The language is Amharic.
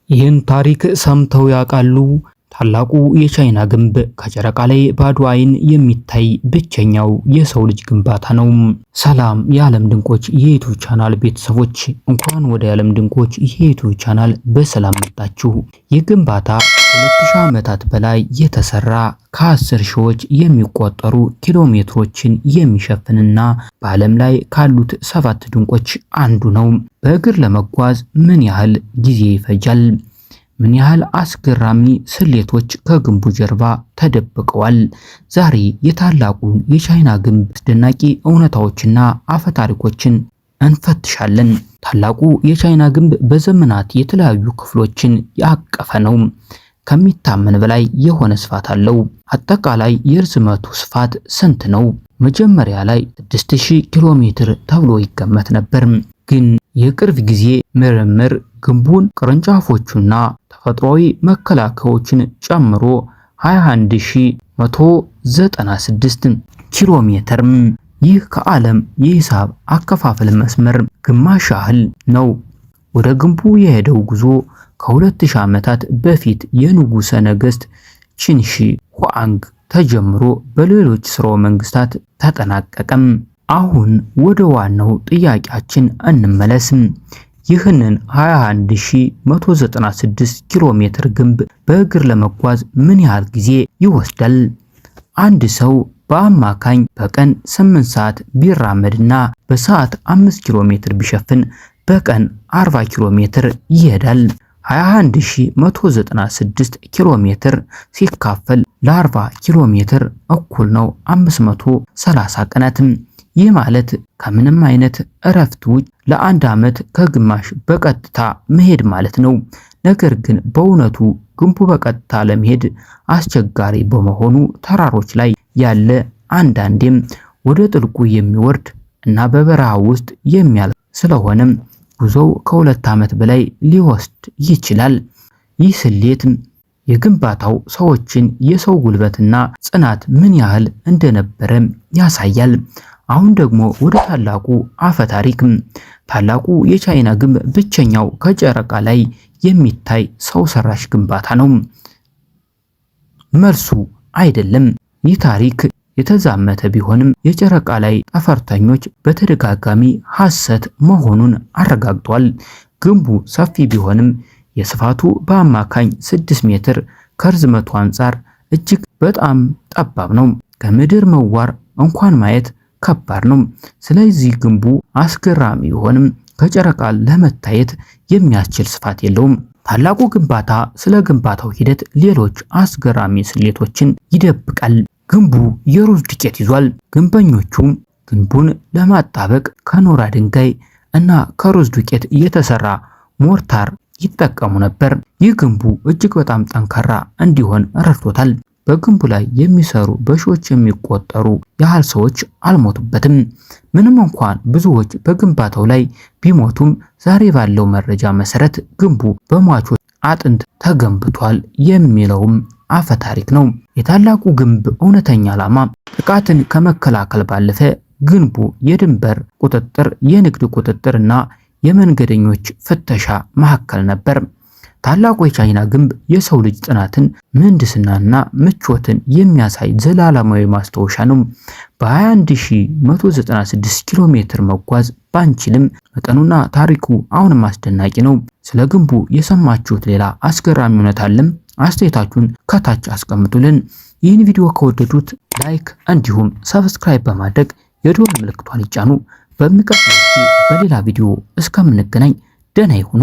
ይህን ታሪክ ሰምተው ያውቃሉ? ታላቁ የቻይና ግንብ ከጨረቃ ላይ ባዶ አይን የሚታይ ብቸኛው የሰው ልጅ ግንባታ ነው። ሰላም የዓለም ድንቆች የ YouTube channel ቤተሰቦች፣ እንኳን ወደ የዓለም ድንቆች የ YouTube channel በሰላም መጣችሁ። ይህ ግንባታ 2000 ዓመታት በላይ የተሰራ፣ ከ10 ሺዎች የሚቆጠሩ ኪሎ ሜትሮችን የሚሸፍንና በዓለም ላይ ካሉት ሰባት ድንቆች አንዱ ነው። በእግር ለመጓዝ ምን ያህል ጊዜ ይፈጃል? ምን ያህል አስገራሚ ስሌቶች ከግንቡ ጀርባ ተደብቀዋል? ዛሬ የታላቁን የቻይና ግንብ አስደናቂ እውነታዎችና አፈታሪኮችን እንፈትሻለን። ታላቁ የቻይና ግንብ በዘመናት የተለያዩ ክፍሎችን ያቀፈ ነው። ከሚታመን በላይ የሆነ ስፋት አለው። አጠቃላይ የርዝመቱ ስፋት ስንት ነው? መጀመሪያ ላይ 6000 ኪሎ ሜትር ተብሎ ይገመት ነበር። ግን የቅርብ ጊዜ ምርምር ግንቡን ቅርንጫፎቹና ተፈጥሯዊ መከላከያዎችን ጨምሮ 21196 ኪሎ ሜትር። ይህ ከዓለም የሂሳብ አከፋፈል መስመር ግማሽ ያህል ነው። ወደ ግንቡ የሄደው ጉዞ ከ2000 ዓመታት በፊት የንጉሠ ነገሥት ቺንሺ ሁአንግ ተጀምሮ በሌሎች ስርወ መንግስታት ተጠናቀቀም። አሁን ወደ ዋናው ጥያቄያችን እንመለስ። ይህንን 21196 ኪሎ ሜትር ግንብ በእግር ለመጓዝ ምን ያህል ጊዜ ይወስዳል? አንድ ሰው በአማካኝ በቀን 8 ሰዓት ቢራመድና በሰዓት 5 ኪሎ ሜትር ቢሸፍን በቀን 40 ኪሎ ሜትር ይሄዳል። 21196 ኪሎ ሜትር ሲካፈል ለ40 ኪሎ ሜትር እኩል ነው 530 ቀናት። ይህ ማለት ከምንም አይነት እረፍት ውጭ ለአንድ ዓመት ከግማሽ በቀጥታ መሄድ ማለት ነው። ነገር ግን በእውነቱ ግንቡ በቀጥታ ለመሄድ አስቸጋሪ በመሆኑ ተራሮች ላይ ያለ፣ አንዳንዴም ወደ ጥልቁ የሚወርድ እና በበረሃ ውስጥ የሚያልፍ ስለሆነም ጉዞው ከ2 ዓመት በላይ ሊወስድ ይችላል። ይህ ስሌት የግንባታው ሰዎችን የሰው ጉልበትና ጽናት ምን ያህል እንደነበረ ያሳያል። አሁን ደግሞ ወደ ታላቁ አፈ ታሪክ። ታላቁ የቻይና ግንብ ብቸኛው ከጨረቃ ላይ የሚታይ ሰው ሰራሽ ግንባታ ነው። መልሱ አይደለም። ይህ ታሪክ የተዛመተ ቢሆንም የጨረቃ ላይ ጠፈርተኞች በተደጋጋሚ ሐሰት መሆኑን አረጋግጧል። ግንቡ ሰፊ ቢሆንም የስፋቱ በአማካኝ 6 ሜትር ከርዝመቱ አንጻር እጅግ በጣም ጠባብ ነው። ከምድር መዋር እንኳን ማየት ከባድ ነው። ስለዚህ ግንቡ አስገራሚ ቢሆንም ከጨረቃ ለመታየት የሚያስችል ስፋት የለውም። ታላቁ ግንባታ ስለ ግንባታው ሂደት ሌሎች አስገራሚ ስሌቶችን ይደብቃል። ግንቡ የሩዝ ዱቄት ይዟል። ግንበኞቹም ግንቡን ለማጣበቅ ከኖራ ድንጋይ እና ከሩዝ ዱቄት የተሰራ mortar ይጠቀሙ ነበር። ይህ ግንቡ እጅግ በጣም ጠንካራ እንዲሆን ረድቶታል። በግንቡ ላይ የሚሰሩ በሺዎች የሚቆጠሩ ያህል ሰዎች አልሞቱበትም። ምንም እንኳን ብዙዎች በግንባታው ላይ ቢሞቱም ዛሬ ባለው መረጃ መሰረት ግንቡ በሟቾች አጥንት ተገንብቷል የሚለውም አፈ ታሪክ ነው። የታላቁ ግንብ እውነተኛ ዓላማ ጥቃትን ከመከላከል ባለፈ ግንቡ የድንበር ቁጥጥር፣ የንግድ ቁጥጥር እና የመንገደኞች ፍተሻ መካከል ነበር። ታላቁ የቻይና ግንብ የሰው ልጅ ጥናትን፣ ምህንድስናና ምቾትን የሚያሳይ ዘላለማዊ ማስታወሻ ነው። በ21196 ኪሎ ሜትር መጓዝ ባንችልም መጠኑና ታሪኩ አሁንም አስደናቂ ነው። ስለ ግንቡ የሰማችሁት ሌላ አስገራሚ እውነት አለም? አስተያየታችሁን ከታች አስቀምጡልን። ይህን ቪዲዮ ከወደዱት like እንዲሁም subscribe በማድረግ የደወል ምልክቷን ይጫኑ። በሚቀጥለው በሌላ ቪዲዮ እስከምንገናኝ ደህና ይሁኑ።